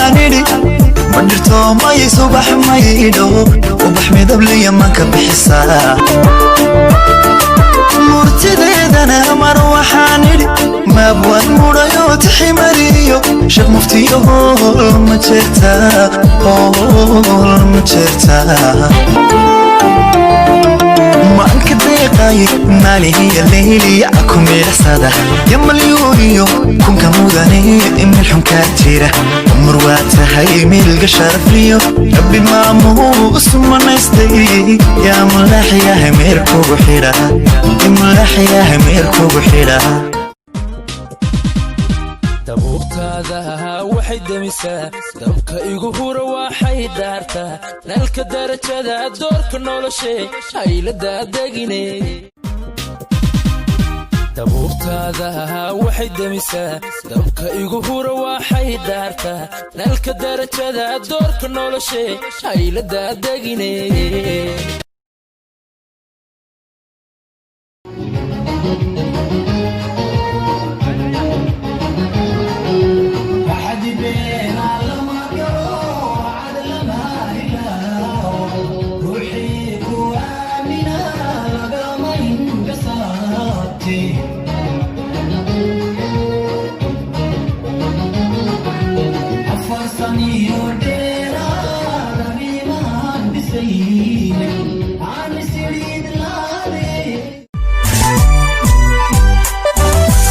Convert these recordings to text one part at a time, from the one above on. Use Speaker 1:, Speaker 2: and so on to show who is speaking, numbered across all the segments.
Speaker 1: Waxaan idhi ma dhirto mayay subax maydho, ubax midabliya manka bixisaa. Murtideedana mar waxaan idhi maabwan mudhayo tiximariyo sheekh muftiyo hool ma jirtaa, hool ma jirtaa. Maanka deeqay maalihiya leyliya ku miicsada ya malyuuniyo kunka mudane milxunkaa jira. Mar waa tahay milga sharafliyo Rabbi maamuu sumanaystay. Yaa mulaaxyahay meer kugu xidha, mulaaxyahay meer kugu xidha.
Speaker 2: Dabuurtaada waxay demisaa dabka igu hura, waxay daartaa nalka darajada doorka noloshe haylada degine. Dabuurtaada waxay demisaa dabka igu hura, waxay daartaa nalka darajada doorka noloshe haylada degine.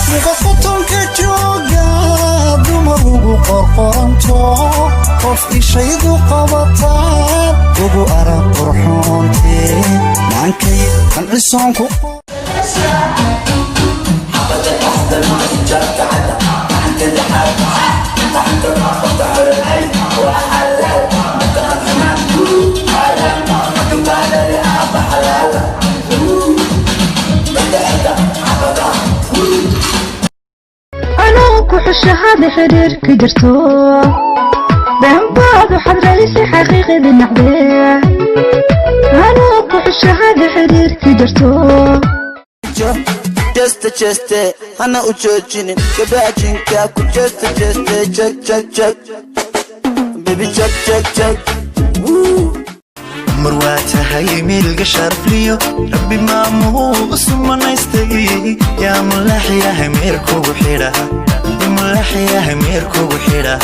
Speaker 3: Muqaqotonka jooga dumar ugu qorqoranto, qof ishaydu qabataan ugu arag qurxoontee maankay qancisoon ku.
Speaker 4: Anuu ku xushahada xiriirka jirto, beenbaadu xadraysi xaqiiqidi nacdee. Anuu ku xushahada xiriirka jirto.
Speaker 5: Jeste jeste, hana u joojinin gabaajinka ku jeste jeste. Check, check, check, baby, check, check, check.
Speaker 1: Mar waa tahay milga sharafliyo Rabbi maamuu sumanaystay. Yaa mulaaxyahay meer kugu xidha, mulaaxyahay meer kugu xidha.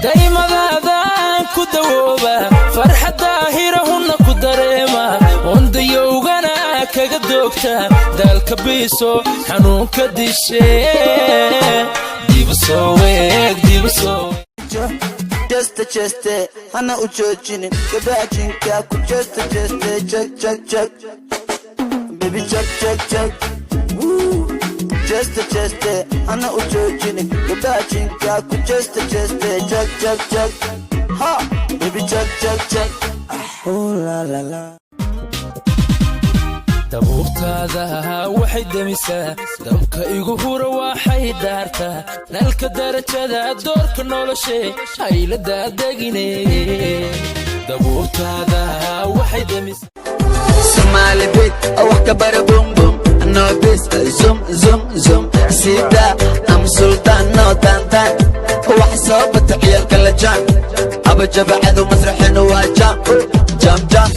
Speaker 2: Daymadaadaan ku dawooba, farxadda hirahunna ku dareema, wandayowgana kaga doogta, daalka biiso xanuunka dishe, dibu soo weeg, dibu soo.
Speaker 5: Jeste jeste, hana u joojinin gabaajinka ku jeste jeste. Check, check, check, baby, check, check, check. Jeste jeste, hana u joojinin gabaajinka ku jeste jeste. Check, check, check, ha baby, check, check, check, oh la la la.
Speaker 2: Dabuurtaada waxay demisaa dabka igu hura, waxay daartaa nalka darajada doorka noloshe haylada degine. Dabuurtaada waxay demisaa.
Speaker 5: Somali beat, wax ka bara boom boom, no bis zoom zoom zoom sida am sultan no tan tan. Wax soo bata ciyaalka la jaan aba jabacadu masraxinu waa jam jam jam.